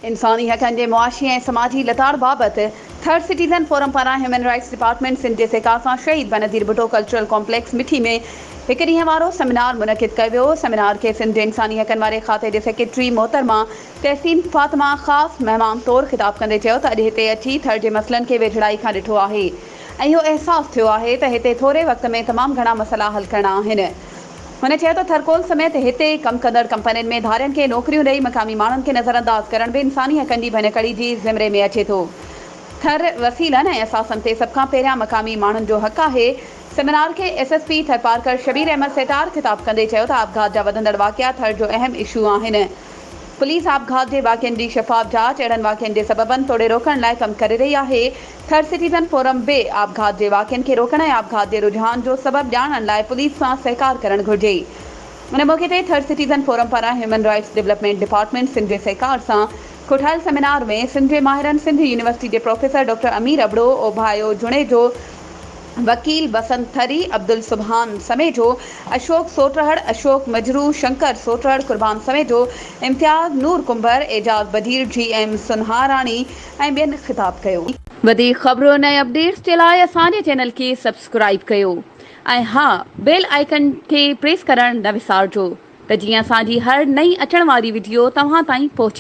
انساني حقن جي معاشي ۽ سماجي لتاڙ بابت ٿر سٽيزن فورم پاران هيومن رائٽس ڊپارٽمينٽ سنڌ جي سهڪار سان شهيد بينظير ڀٽو ڪلچرل ڪامپليڪس مٺي ۾ هڪ ڏينهن وارو سيمينار منعقد ڪيو ويو. سيمينار کي سنڌ جي انساني حقن واري کاتي جي سيڪريٽري محترمه تحسين فاطمه خاص مهمان طور خطاب ڪندي چيو ته اڄ هتي اچي ٿر جي مسئلن کي ويجهڙائي کان ڏٺو آهي ۽ اهو احساس ٿيو آهي ته هتي ٿوري وقت ۾ تمام گهڻا مسئلا حل ڪرڻا آهن. هن چيو ته ٿرڪول سميت هتي ڪم ڪندڙ ڪمپنين ۾ ڌارين کي نوڪريون ڏئي مقامي ماڻهن کي نظرانداز ڪرڻ به انساني حقن جي ڀڃڪڙي جي زمري ۾ اچي ٿو. ٿر وسيلن ۽ اثاثن تي سڀ کان پهريان مقامي ماڻهن جو حق آهي. سيمينار کي S S P Tharparkar Shabbir Ahmed Sehtar خطاب ڪندي چيو ته آپگهات جا وڌندڙ واقعا ٿر جو اهم اشو آهن. پوليس آپگهات جي واقعن جي شفاف جاچ، اهڙن واقعن جي سببن توڙي روڪڻ لاء ڪم ڪري رهي آهي. ٿر سٽيزن فورم به آپگهات جي واقعن کي روڪڻ ۽ آپگهات جي رجحان جو سبب ڄاڻڻ لاء پوليس سان سهڪار ڪرڻ گهرجي. ان موقعي تي ٿر سٽيزن فورم پاران human rights development department Sindh جي سهڪار سان ڪوٺايل سيمينار ۾ سنڌ جي ماهرن سنڌ يونيورسٽي جي پروفيسر ڊاڪٽر امير ابڙو، اوڀايو جوڻيجو، وڪيل بسنت ٿري، عبدالسبحان سميجو، اشوڪ سوٽهڙ، اشوڪ مجروح، شنڪر سوٽهڙ، قربان سميجو، امتياز نور ڪنڀر، اعجاز بجير، جي ايم سونهاراڻي ۽ ٻين خطاب ڪيو. وڌيڪ خبرن ۽ اپڊيٽس جي لاء اسان جي چينل کي سبسڪرائيب ڪيو ۽ ها بيل آئيڪن کي پريس ڪرڻ نه وسارجو ته جيئن اسان جي هر نئين اچڻ واري وڊيو توهان تائين پهچي.